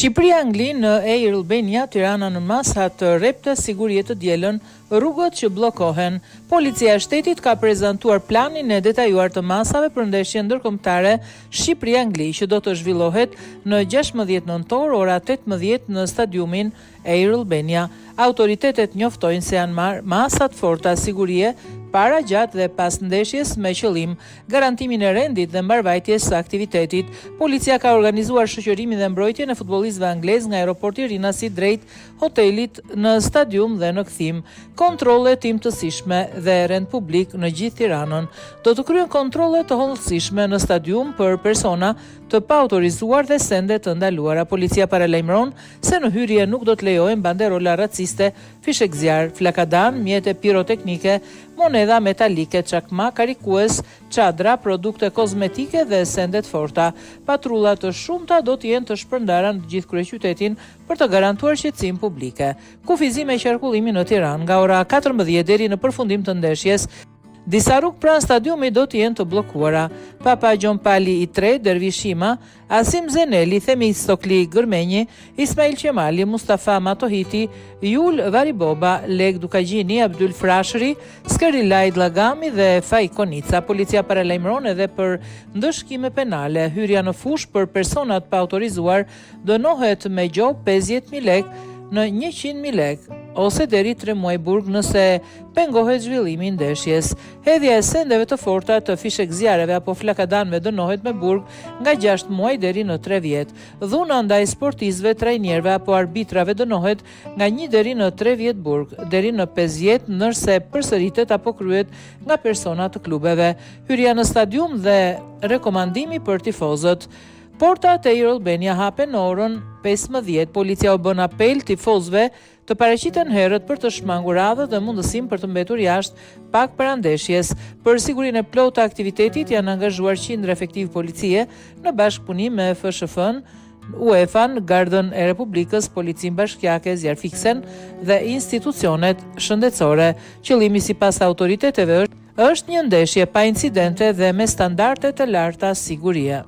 Shqipëri-Angli në Air Albania, Tirana nën masa të rrepta sigurie të dielën, rrugët që bllokohen. Policia e Shtetit ka prezantuar planin e detajuar të masave për ndeshjen ndërkombëtare Shqipëri-Angli që do të zhvillohet në 16 nëntor ora 18 në stadiumin Air Albania, autoritetet njoftojnë se janë marrë masa të forta sigurie para, gjatë dhe pas ndeshjes me qëllim garantimin e rendit dhe mbarëvajtjes së aktivitetit. Policia ka organizuar shoqërimin dhe mbrojtjen e futbollistëve anglezë nga aeroporti i Rinasit drejt hotelit në stadium dhe në kthim. Kontrolle të imtësishme dhe rend publik në gjithë Tiranën. Do të kryhen kontrolle të hollësishme në stadium për persona të paautorizuar dhe sende të ndaluara. Policia paralajmëron se në hyrje nuk do të lejohen banderola raciste, fishekzjarrë, flakadanë, mjete piroteknike, monedha metalike, çakmak, karikues, çadra, produkte kozmetike dhe sende të forta. Patrulla të shumta do të jenë të shpërndara në të gjithë kryeqytetin për të garantuar qetësinë publike. Kufizime qarkullimi në Tiranë nga ora 14 deri në përfundim të ndeshjes. Disa rrugë pranë stadiumit do të jenë të bllokuara. Papa Gjon Pali i Tretë, Dervish Hima, Asim Zeneli, Themistokli Gërmenji, Ismail Qemali, Mustafa Matohiti, Jul Variboba, Lekë Dukagjini, Abdyl Frashëri, Skerdilajd Llagami dhe Faik Konica. Policia paralajmëron edhe për ndëshkime penale. Hyrja në fushë për persona të paautorizuar dënohet me gjobë 50.000 lekë në 100.000 lekë ose deri 3 muaj burg nëse pengohet zhvillimi i ndeshjes. Hedhja e sendeve të forta të fishekzjarreve apo flakadanëve dënohet me burg nga 6 muaj deri në 3 vjet. Dhuna ndaj sportistëve, trajnerëve apo arbitrave dënohet nga 1 deri në 3 vjet burg, deri në 5 vjet nëse përsëritet apo kryhet nga persona të klubeve. Hyrja në stadium dhe rekomandimi për tifozët. Portat e Air Albania hapen në orën 15. Policia u bën apel tifozëve të paraqiten herët për të shmangur radhët dhe mundësinë për të mbetur jashtë pak para ndeshjes. Për sigurinë e plotë të aktivitetit janë angazhuar qindra efektivë policie në bashkëpunim me FSHF-n, UEFA-n, Gardën e Republikës, Policinë Bashkiake, Zjarrfikësen dhe institucionet shëndetësore. Qëllimi sipas autoriteteve është një ndeshje pa incidente dhe me standarde të larta sigurie.